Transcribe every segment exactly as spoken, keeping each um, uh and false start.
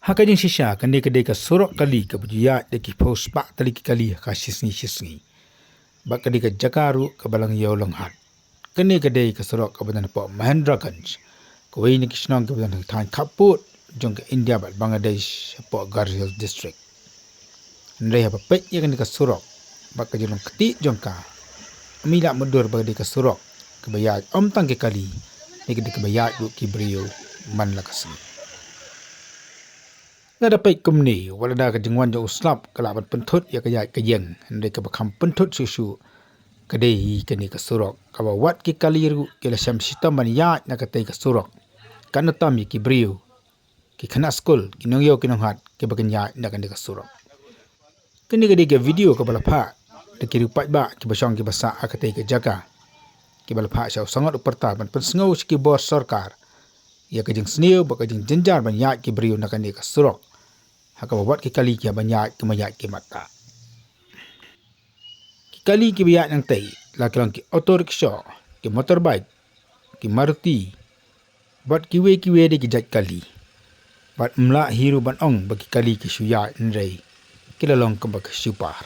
Ha ka jingshisha, kane ka dei ka surok kali kaba ju ïaid da ki phew spah tylli ki kali ha ka shisngi shisngi. Bad ka dei ka jaka ruh kaba long ïew long hat. Kane ka dei ka surok kaba don hapoh Mahendraganj, kawei na ki shnong kiba don ha ka thaiñ khappud jong ka India bad Bangladesh, hapoh Garo Hills District. Hynrei haba peit ïa kane ka surok bad ka jinglong ktieh jong ka, ym i lah mutdur ba ka dei ka surok kaba ïaid ym tang ki kali, hynrei ka dei kaba ïaid ruh ki briew man la ka sngi. Lada peit kumne, wat lada ka jingwan jong u slap ka lah ban pynthut ïa ka ïaid ka ïeng, hynrei kaba kham pynthut shuh shuh ka dei hi kane ka surok kaba wat ki kali ruh ki la shem shitom ban ïaid na katei ka surok. Katno tam ïa ki briew, ki khynnah skul, ki nongïew ki nonghat kiba kin ïaid na kane ka surok. Kane ka dei ka video kaba la phah da ki riew paidbah kiba shong kiba sah ha katei ka jaka, kiba la phah sha u Sangot u Pyrta ban pynsngew sha ki bor sorkar ïa ka jingsniew bad ka jingjynjar ban ïaid ki briew na kane ka surok, ha kaba wat ki kali ki hap ban ïaid ki ma ïaid ki matta. Ki kali kiba ïaid nangtei la ki long ki auto rickshaw, ki motorbike, ki Maruti bad kiwei kiwei de ki jait kali. Bad ym lah hi ruh ban ong ba ki kali ki shu ïaid, hynrei ki la long kumba ki shu par.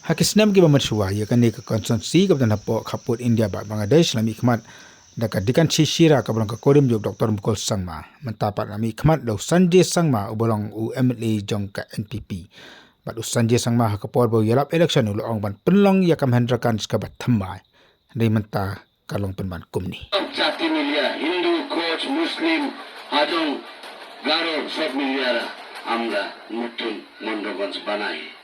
Ha ki snem kiba mynshuwa, ïa kane ka constituency kaba don hapoh khappud India bad Bangladesh la mihkhmat da ka Dikhanchi Shira kaba long ka kurim jong u Doctor Mukul Sangma. Mynta pat la mihkhmat da u Sanjay Sangma uba long u M L A jong ka N P P. Bad u Sanjay Sangma ha ka por ba u ïalap election u la ong ban pynlong ïa ka Mahendraganj kaba thymmai. Hynrei mynta ka long pynban kumne. Jati milia, Hindu, Koch, Muslim, Hajong, Garo, sob milia ra amra nutun Mahendraganj banai.